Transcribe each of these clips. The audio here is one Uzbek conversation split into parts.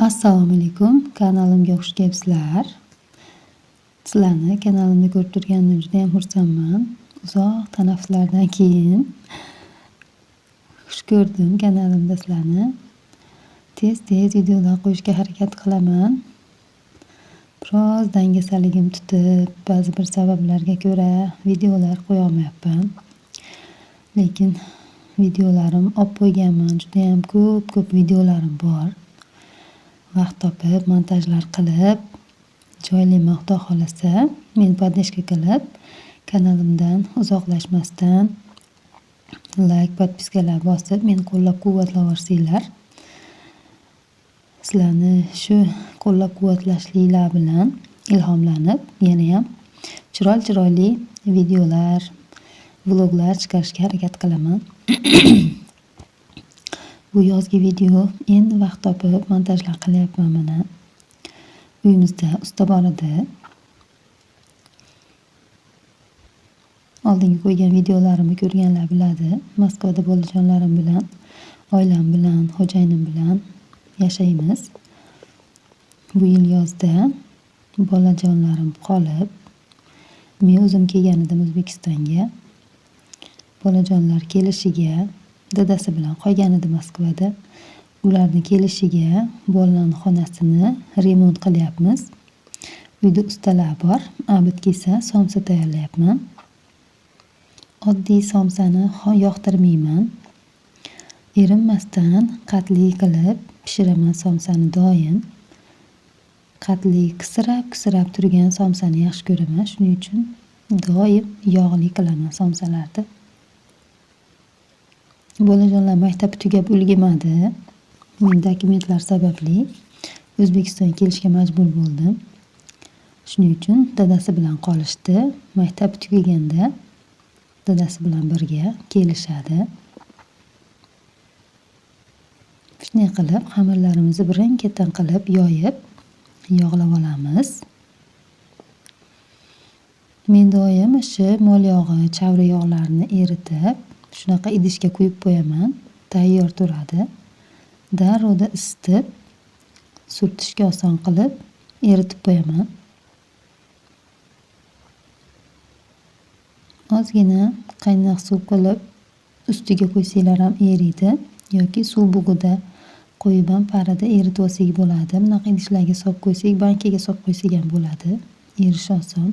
Assalomu alaykum, kanalimga xush kelibsizlar. Sizlarni kanalimda ko'rib turganimdan juda ham xursandman. Uzoq tanaffuslardan keyin xush ko'rdim kanalimda sizlarni. Tez-tez videolar qo'yishga harakat qilaman. Biroz dangasaligim tutib, ba'zi bir sabablarga ko'ra videolar qo'ya olmayapman. Lekin videolarim olib qo'yganman. Juda ham ko'p-ko'p videolarim bor. Vaqt topib, montajlar qilib, joylayman xudo xohlasa. Meni поддержка qilib, kanalimdan uzoqlashmasdan like, podpiskalar bosib, meni qo'llab-quvvatlayorsanglar. Sizlarni shu qo'llab-quvvatlashliklar bilan ilhomlanib, yana ham chiroyli-chiroyli videolar, vloglar chiqarishga harakat qilaman. Bu yozgi video endi vaqt topib montajlar qilyapman mana. Uyimizda usta bor edi. Oldingi qo'ygan videolarimni ko'rganlar biladi. Moskvada bolajonlarim bilan, oilam bilan, xo'jayinim bilan yashaymiz. Bu yil yozda bolajonlarim qolib, men o'zim kelgan edim O'zbekistonga. Bolajonlar kelishiga dadasi bilan qolgan edi Moskvada. Ularni kelishiga bolalarning xonasini remont qilyapmiz. Uyda ustalar bor. Abidga esa somsa tayyorlayapman. Oddiy somsani yoqtirmayman. Erinmasdan qatli qilib pishiraman somsani doim. Qatli kisirab-kisirab turgan somsani yaxshi ko'raman. Shuning uchun doim yog'li qilaman somsalarni. Bolajonlar maktab tugab ulgurmadi. Men dokumentlar sababli O'zbekistonga kelishga majbur bo'ldim. Shuning uchun dadasi bilan qolishdi. Maktab tugaganda dadasi bilan birga kelishadi. Shunday qilib xamirlarimizni birin-ketin qilib yoyib, yog'lab olamiz. Men doim shu mol yog'i, chavri yog'larini eritib, shunaqa idishga quyib qo'yaman. Tayyor turadi. Darrovda isitib, surtishga oson qilib eritib qo'yaman. Ozgina qaynoq suv qilib ustiga qo'ysanglar ham eriydi yoki suv bug'ida qo'yib ham parida eritib olsak bo'ladi. Bunaqa idishlarga solib qo'ysak, bankaga solib qo'ysak ham bo'ladi. Erishi oson.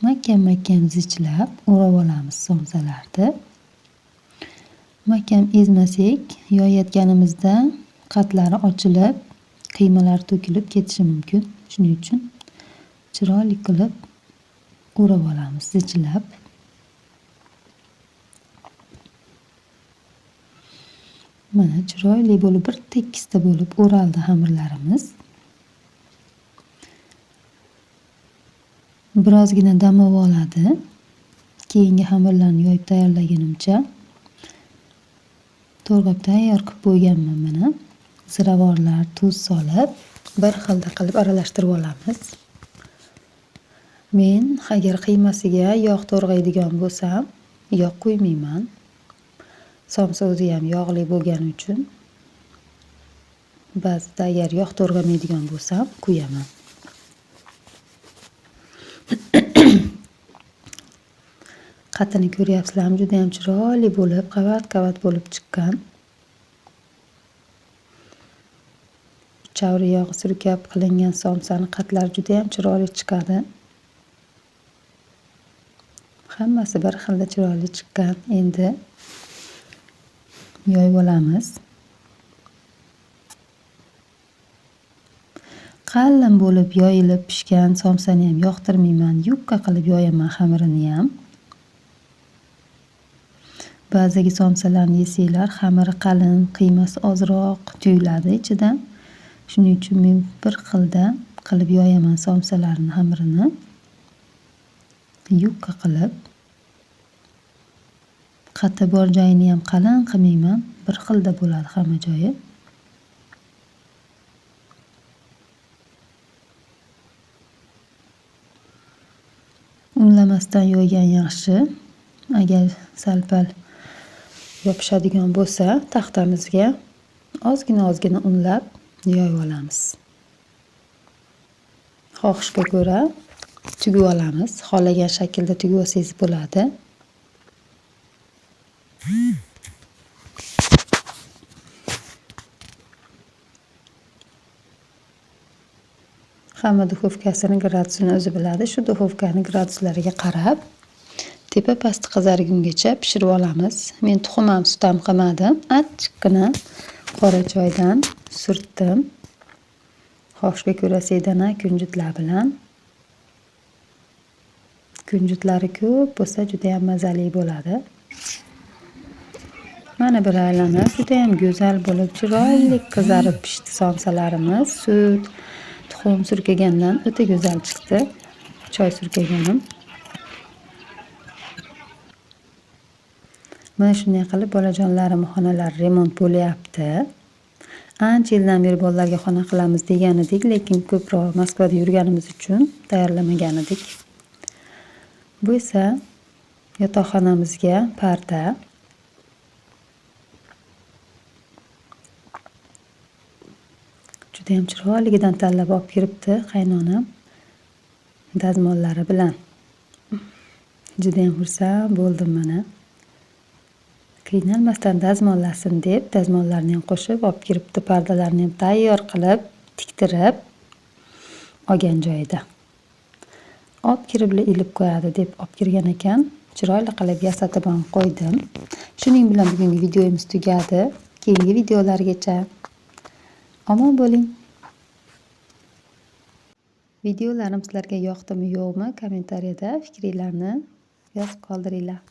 Mahkam-mahkam zichlab o'rab olamiz somsalarni. Mahkam ezmasak, yoyayotganimizda qatlari ochilib, qiymalari to'kilib ketishi mumkin. Shuning uchun chiroyli qilib o'rab olamiz zichlab. Mana chiroyli bo'lib bir tekisda bo'lib o'raldi xamirlarimiz. Birozgina dam oladi. Keyingi xamirlarni yoyib tayyorlagunimcha to'g'rab tayyor qilib qo'yganman mana. Ziravorlar, tuz solib bir xilda qilib aralashtirib olamiz. Men agar qiymasiga yog' to'g'raydigan bo'lsam, yog' qo'ymayman. Somsa o'zi ham yog'li bo'lgani uchun ba'zida agar yog' to'g'ramaydigan bo'lsam, qo'yaman. Qatini ko'ryapsizlarmi? Juda ham chiroyli bo'lib, qavat-qavat bo'lib chiqqan. Chavri yog'i surkab qilingan somsani qatlari juda ham chiroyli chiqadi. Hammasi bir xilda chiroyli chiqqan. Endi yoyib olamiz. Qalin bo'lib yoyilib pishgan somsani ham yoqtirmayman. Yupqa qilib yoyaman xamirini ham. Ba'zigi somsalarni yesanglar, xamiri qalin, qiymasi ozroq tuyuladi ichidan. Shuning uchun men bir xilda qilib yoyaman somsalarni xamirini. Yupqa qilib. Qati bor joyini ham qalin qilmayman, bir xilda bo'ladi hamma joyi. Unlamasdan yoygan yaxshi. Agar sal-pal yopishadigan bo'lsa taxtamizga ozgina-ozgina unlab Yoyib olamiz. Xohishga ko'ra tugib olamiz. Xohlagan shaklda tugib olsangiz bo'ladi. Hamma duxovkasini gradusini o'zi biladi. Shu duxovkani graduslariga qarab tepa pasti qizargungacha pishirib olamiz. Men tuxum ham sut ham qilmadim. Achchiqqina qora choydan surtdim. Xohishga ko'ra sedana kunjutlar bilan. Kunjutlari ko'p bo'lsa juda ham mazali bo'ladi. Mana bir aylanib juda ham go'zal bo'lib chiroyli qizarib pishdi somsalarimiz. Sut, tuxum surkagandan o'ta go'zal chiqdi. Choy surkaganim. Mana shunday qilib bolajonlarim xonalari remont bo'lyapti. Ancha yildan beri bolalarga xona qilamiz degan edik, lekin ko'proq Moskvada yurganimiz uchun tayyorlamagan edik. Bu esa yotoqxonamizga parda. Juda ham chiroyligidan tanlab olib kiribdi qaynonam dazmollari bilan. Juda ham xursand bo'ldim mana. Qiynalmasdan dazmollasin deb dazmollarni ham qo'shib olib kiribdi, pardalarni ham tayyor qilib, tiktirib olgan joyida. Olib kirib ilib qo'yadi deb olib kirgan ekan. Chiroyli qilib yasatib ham qo'ydim. Shuning bilan bugungi videomiz tugadi. Keyingi videolargacha omon bo'ling. Videolarim sizlarga yoqdimi yo'qmi kommentariyada fikringlarni yozib qoldiringlar.